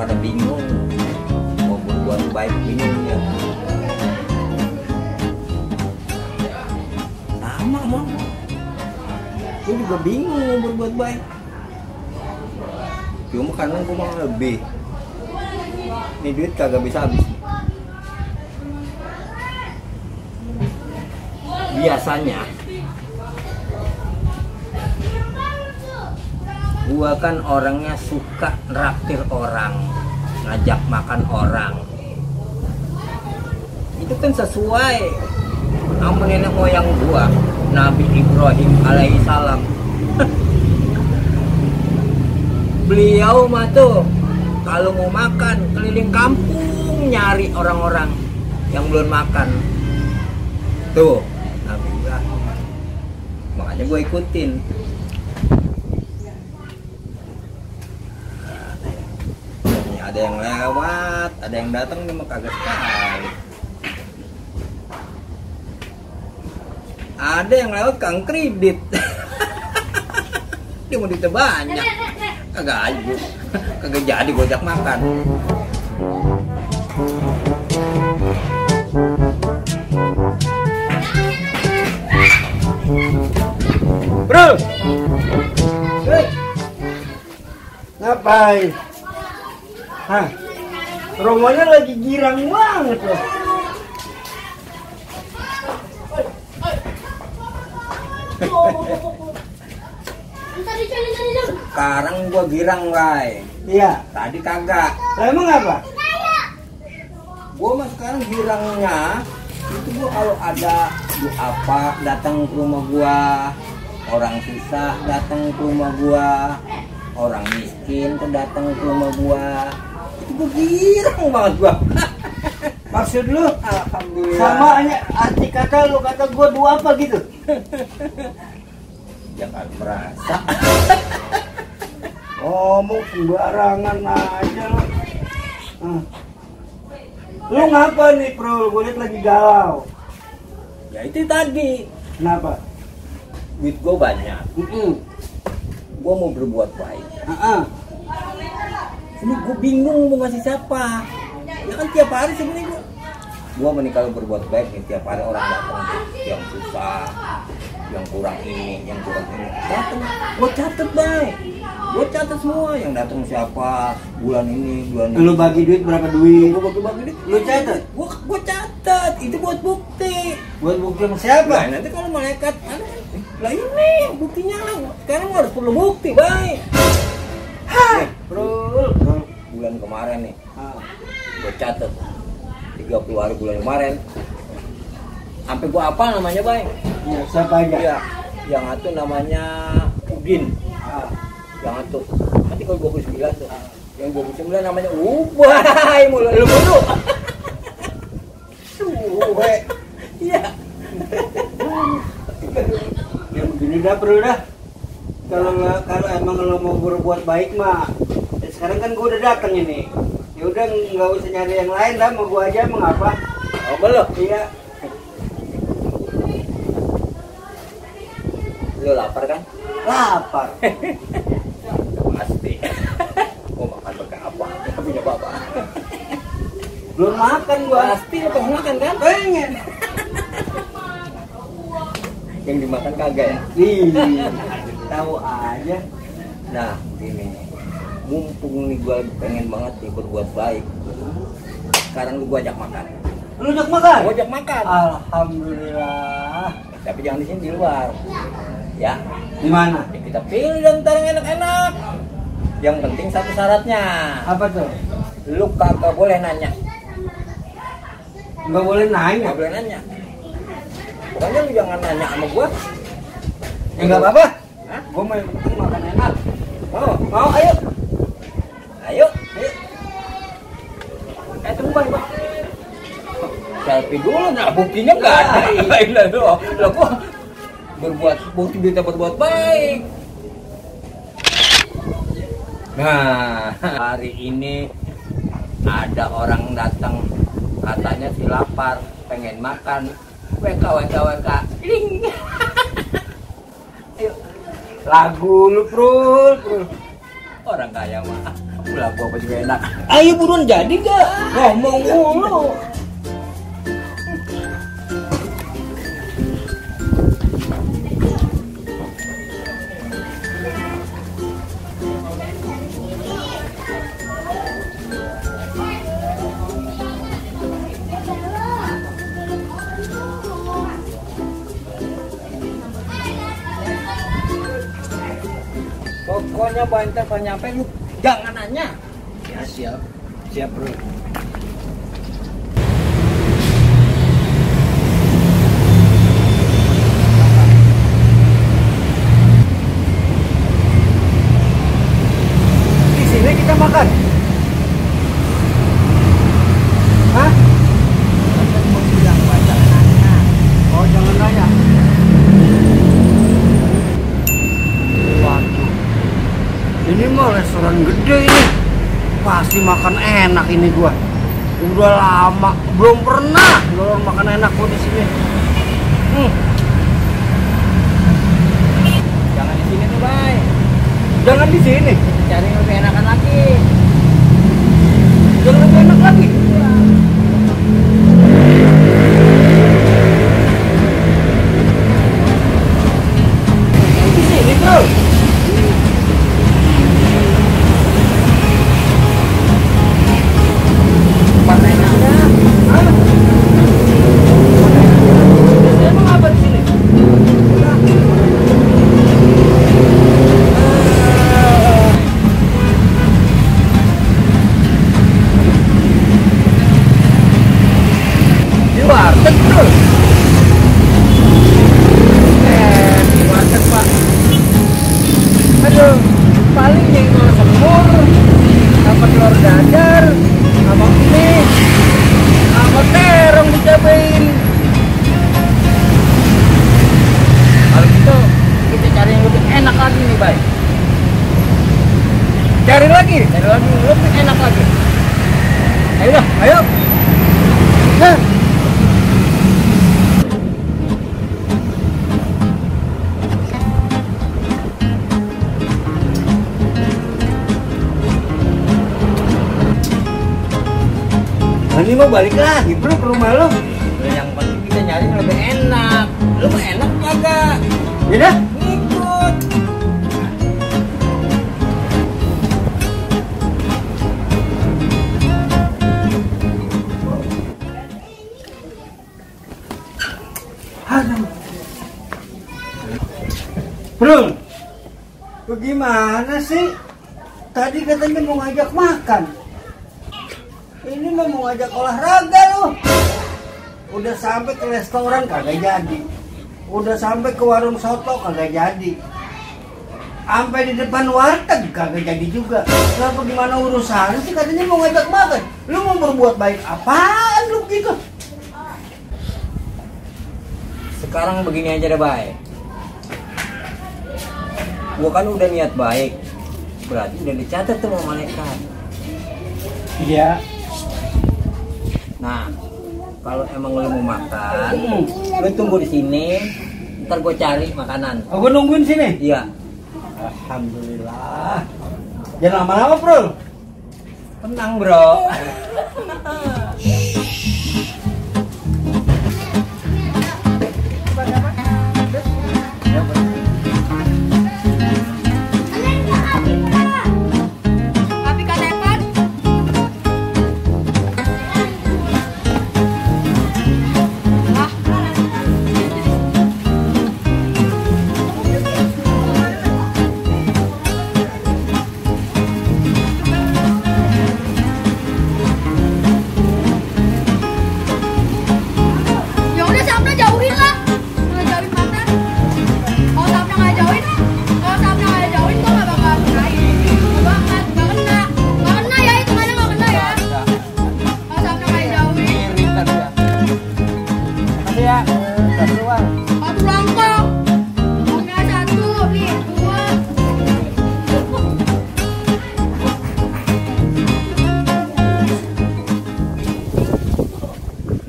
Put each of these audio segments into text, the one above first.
pada bingung mau berbuat baik bingung ya. Sama bang, gue juga bingung mau berbuat baik. Cuma karena gue mau lebih, ini duit kagak bisa habis. Biasanya gua kan orangnya suka nraktir orang, ngajak makan orang. Itu kan sesuai sama nenek moyang gua, Nabi Ibrahim alaihissalam. Beliau mah tuh kalau mau makan keliling kampung nyari orang-orang yang belum makan. Tuh Nabi Ibrahim. Makanya gue ikutin. Ada yang lewat, ada yang datang dia mah kagak sekali. Ada yang lewat kang kredit. Dia mau duitnya banyak. Kagak aja. Kagak jadi gojek makan. Bro. Hei. Ngapain? Hah? Romonya lagi girang banget loh. Sekarang gua girang, Bray. Iya. Tadi kagak. Lah emang apa? Gua mah sekarang girangnya itu gua kalau ada apa datang ke rumah gua, orang susah datang ke rumah gua, orang miskin tuh datang ke rumah gua. Itu gua girang banget gua. Maksud lu? Alhamdulillah. Sama aja arti kata lu kata gua dua apa gitu? Jangan merasa. Ngomong sembarangan aja lu. Lu ngapa nih, Bro? Gua liat lagi galau. Ya itu tadi. Kenapa? Duit gua banyak. Gua mau berbuat baik. Ini gue bingung mau ngasih siapa. Ya kan tiap hari sebenarnya gue menikah berbuat baik nih, tiap hari orang datang yang susah, yang kurang ini, yang kurang ini. Datang, gue catet baik. Gue catet semua yang datang siapa, bulan ini, bulan ini. Lu bagi duit berapa duit? Gue bagi duit. Lu catet? Gue catet. Itu buat bukti. Buat bukti sama siapa? Nah, nanti kalau malaikat, lah ini buktinya. Sekarang harus perlu bukti baik. Nih, bro, bulan kemarin nih, gue catet 30 hari bulan kemarin, sampai gue apa namanya baik? Ya, siapa aja? Ya, yang satu namanya Udin, yang satu nanti kalau 29 tuh, yang 29 namanya Ubay, mulai lu dulu. Iya. Ya begini dah, Bro dah. Kalau emang lo mau berbuat baik mah, ya sekarang kan gue udah datang ini. Ya udah nggak usah nyari yang lain dah, mau gue aja mengapa? Oh belum? Iya. Lu lapar kan? Lapar. Pasti. Mau makan pakai apa? Ya, punya bapak. Belum makan gua. Pasti lu pengen makan kan? Pengen. Yang dimakan kagak ya? Iya. Tahu aja. Nah, gini. Mumpung nih gua pengen banget nih berbuat baik. Sekarang lu gua ajak makan. Lu ajak makan? Gua ajak makan. Alhamdulillah. Tapi jangan di sini, di luar. Ya. Di mana? Ya, kita pilih dan ntar yang enak-enak. Yang penting satu syaratnya. Apa tuh? Lu kagak boleh nanya. Nggak boleh nanya. Nggak boleh nanya. Pokoknya lu jangan nanya sama gua. Ya nggak apa-apa. Hah? Gua mau yang penting makan enak. Mau, ayo. Ayo. Tunggu bang. Selfie dulu, nah buktinya nggak ada. Lah gua berbuat bukti kita berbuat baik. Nah, hari ini ada orang datang katanya si lapar, pengen makan. WK. Ling. Ayo. Lagu lu, Bro. Orang kaya mah Laku apa juga enak. Ayo buruan jadi gak? Ngomong mulu. Pokoknya bantar kalau nyampe lu jangan nanya. Ya siap. Siap, Bro. Di sini kita makan. Hah? Oh, jangan nanya. Waduh. Ini mah restoran gede ini. Pasti makan enak ini gua. Udah lama belum pernah gua makan enak gua di sini. Jangan di sini tuh, Bay. Jangan di sini. Cari yang lebih enakan lagi. Jangan lebih enak lagi. Di sini, Bro. Emang apa di sini? Di warteg, Bro. Di warteg, Pak. Aduh, paling nyenggol semur, sama telur dadar, sama mie, sama terong dicabain. Kalau gitu kita cari yang lebih enak lagi nih, Bay. Cari lagi. Lebih enak lagi. Ayo dah, ayo. Hah. Ini mau balik lagi, Bro, ke rumah lo. Yang penting kita nyari yang lebih enak. Lu mah enak kagak? Ya dah. Ikut. Aduh. Bro, bagaimana sih? Tadi katanya mau ngajak makan. Ini mah mau ngajak olahraga loh. Udah sampai ke restoran kagak jadi. Udah sampai ke warung soto kagak jadi. Sampai di depan warteg kagak jadi juga. Kenapa gimana urusan sih? Katanya mau ngajak makan. Lu mau berbuat baik apaan lu gitu? Sekarang begini aja deh, Bay. Gua kan udah niat baik. Berarti udah dicatat tuh sama malaikat. Iya. Nah, kalau emang lu mau makan, lu tunggu di sini. Ntar gue cari makanan. Oh, gua nungguin sini. Iya. Alhamdulillah. Jangan lama-lama, Bro. Tenang, Bro.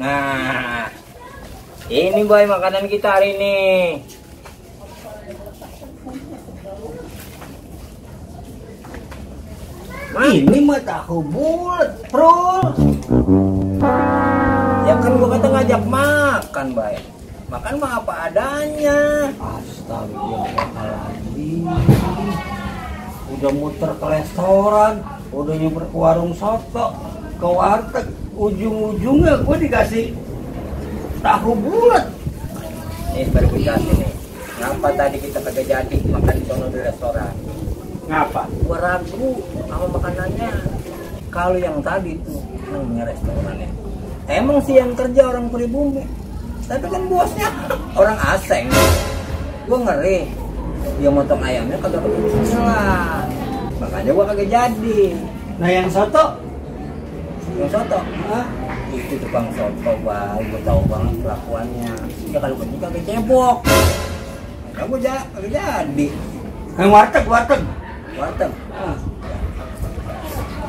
Nah, ini boy makanan kita hari ini. Ini mah tahu bulat, Prul. Ya kan gua kata ngajak makan, Bay. Makan mah apa adanya. Astagfirullahaladzim. Udah muter ke restoran, udah nyoba ke warung soto, ke warteg, ujung-ujungnya gue dikasih tahu bulat. Nih verifikasi nih. Ngapa tadi kita kagak jadi makan di sono di restoran? Ngapa? Gua ragu sama makanannya. Kalau yang tadi tuh namanya restorannya. Emang sih yang kerja orang pribumi. Tapi kan bosnya orang asing. Gua ngeri. Dia motong ayamnya kagak pakai bismillah. Makanya gua kagak jadi. Nah yang soto? Yang soto? Hah? Itu tukang soto, Bay. Gua tahu banget kelakuannya. Ya kalau gua kagak cebok. Nah, gua kagak jadi. Yang warteg, warteg. Warteg.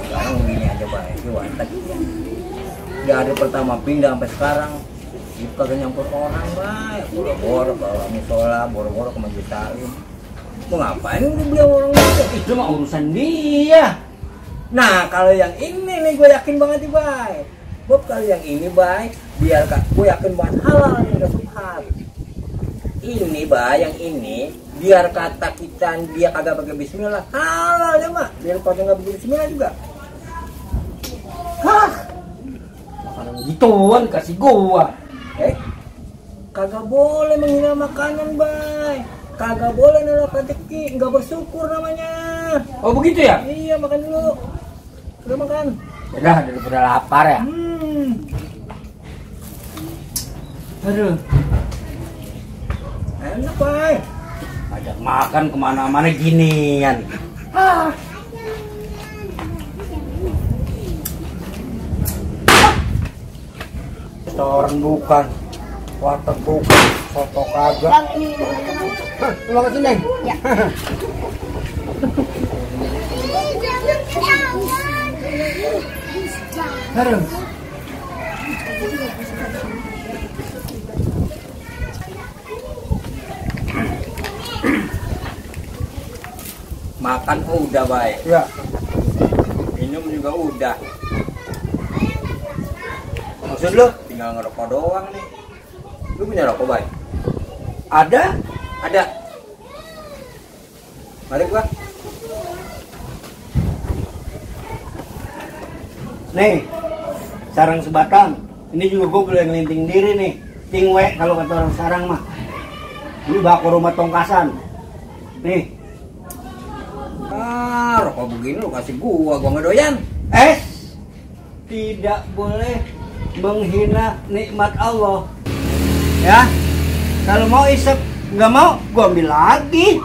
Sekarang begini aja, Bay. Di warteg. Dari pertama pindah sampai sekarang itu kagak nyampur orang, Bay. Boro-boro ke musola, boro-boro ke majelis taklim. Mau ngapain udah beli orang itu? Itu mah urusan dia. Nah, kalau yang ini nih gue yakin banget nih, Bay. Bob, kalau yang ini, Bay, biar gue yakin banget halal nih, gak subhat. Ini, Bay, yang ini biar kata kita dia kagak pakai bismillah, halal ya, Mak. Biar kata nggak pakai bismillah juga. Hah? Makanan gituan kasih gua. Kagak boleh menghina makanan, Bay. Kagak boleh nolak rezeki, nggak bersyukur namanya. Oh begitu ya? Iya, makan dulu. Udah makan. Udah daripada lapar ya. Aduh. Enak, Bay. Ajak makan kemana-mana ginian. Restoran bukan, warteg bukan, soto kagak. Bang, ini Terima kasih, Neng. ya. Aduh. Makan udah, Bay. Ya. Minum juga udah. Maksud lu? Tinggal ngerokok doang nih. Lu punya rokok, Bay? Ada? Ada. Mari gua. Nih, sarang sebatang. Ini juga gue boleh ngelinting diri nih. Tingwe kalau kata orang sarang mah. Ini baku rumah tongkasan. Nih. Rokok begini lu kasih gua nggak doyan. Tidak boleh menghina nikmat Allah. Ya. Kalau mau isep, nggak mau, gua ambil lagi.